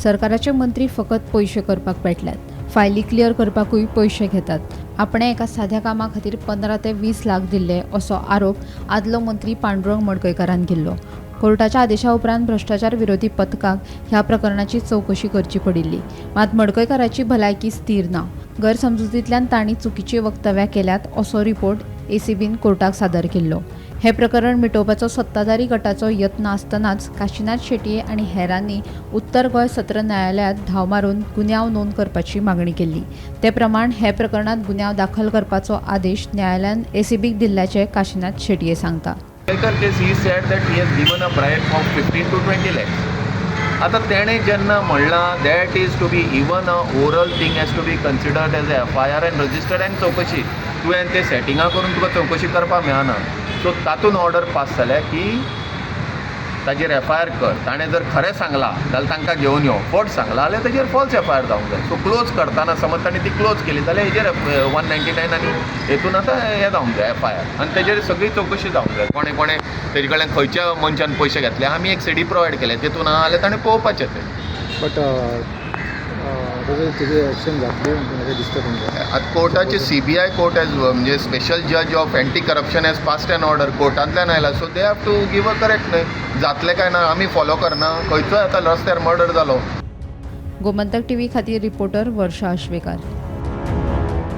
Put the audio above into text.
सरकाराचे मंत्री फकत पयशे करपाक पेटल्यात. फायली क्लियर करपाकूय पयशे घेतात. आपणे एका साध्या कामा खातीर 15 ते 20 लाख दिल्ले असो आरोप आदलो मंत्री पांडुरंग मडकयकारान केल्लो. कोर्टाच्या आदेशा उपरांत भ्रश्टाचार विरोधी पथकाक ह्या प्रकरणाची चवकशी करची पडिल्ली. मात मडकयकाराची भलायकी स्थीर ना. गैरसमजुतींतल्यान तांणी चुकीची वक्तव्यां केल्यात असो रिपोर्ट एसीबीन कोर्टाक सादर केल्लो. हे प्रकरण मिटोवपाचो सत्ताधारी गटाचो यत्न आसतनाच काशीनाथ शेटये आनी हेरांनी उत्तर गोंय सत्र न्यायालयांत धांव मारून गुन्यांव नोंद करपाची मागणी केल्ली. ते प्रमाण हे प्रकरणात गुन्यांव दाखल करपाचो आदेश न्यायालयान एसीबीक दिल्ल्याचें काशीनाथ शेटये सांगता. Kelkar case, he said that he has given a bribe of 15 to 20 lakhs. आतां तेणें जेन्ना म्हणलां, that is to be, even a oral thing has to be considered as a FIR and registered and चवकशी. तुवें ते सेटिंगां करून तुका चवकशी करपाक मेळना. सो तातूंत ऑर्डर पास जाल्या की ताजेर एफआयआर कर. ताणें जर खरें सांगलां जाल्यार तांकां घेवन यो, फट सांगलां जाल्यार ताजेर फॉल्स एफआयआर जावंक जाय. सो क्लोज करतना समज ताणें ती क्लोज केली जाल्यार हेजेर 199 आनी हेतून आतां हें जावंक जाय, एफआयआर, आनी तेजेर सगळी चवकशी जावंक जाय. कोणें कोणें तेजे कडल्यान, खंयच्या मनशान पयशे घेतले. आमी एक सीडी प्रोवायड केले, तेतून आहा जाल्यार ताणें पळोवपाचें तें. बट तेजी एक्शन जातली अशें दिसता तुमकां? आतां कोर्टाचे सीबीआय कोर्ट हॅज, म्हणजे special judge of anti corruption has passed an order. कोर्टांतल्यान आयला, so they have to give a correct, न्हय? जातलें काय ना, आमी फॉलो करना. खंयचोय आतां रस्त्यार मर्डर जालो. गोमंतक टीव्ही खातीर रिपोर्टर वर्षा आश्वेकार.